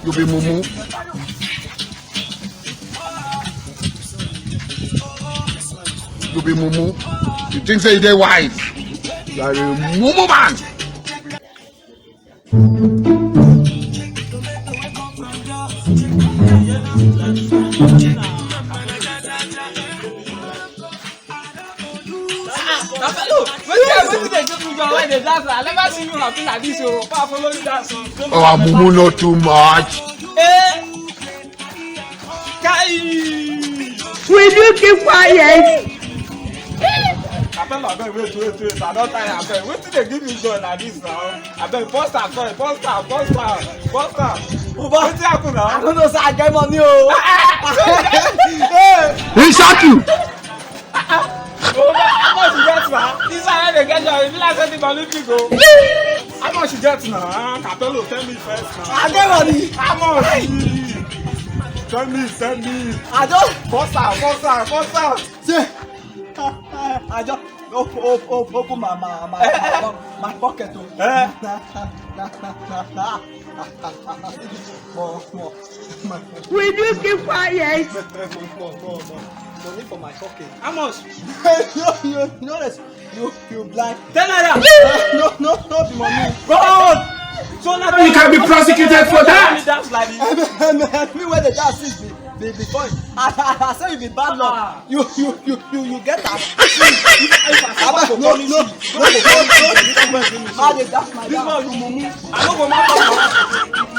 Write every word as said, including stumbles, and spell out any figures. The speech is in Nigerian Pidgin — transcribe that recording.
You be mumu. You be mumu. You think say you dey wise? You are a mumu man. Wetin dey do you wey dey dance? I never see you happy like this o. Our mumu no too much. Eh? Kai! Will you keep quiet? Abeg, abeg, wait, wait, wait. I don tire, abeg. Wetin dey give you joy like this now? Abeg, burst am, sorry, burst am, burst am, burst am. Wetin happen now? I don't know, sir. I get money o. Hey! He shot you. How much you get, man? This one wey dey get joy, e be like say the money big o. How much you get now? Ah, Capello, tell me first now. I get money. How much? Tell me, tell me. I just Burst am, burst am, burst am. See, I just op- op- op- open my my my my, my pocket o. Eh? Na na na na na. More more. Will you keep quiet? More more more. Money for my pocket. How much? No, you no rest. You you blind. Ten naira. No no no be money. God. So now you can be prosecuted for that. That's like me wey dey dance since be be before. I I I say you be bad luck. You you you you you get am. If I if I Abeg, no no no no no no no. I dey dash my This dance. One you mumu. I no go mount up.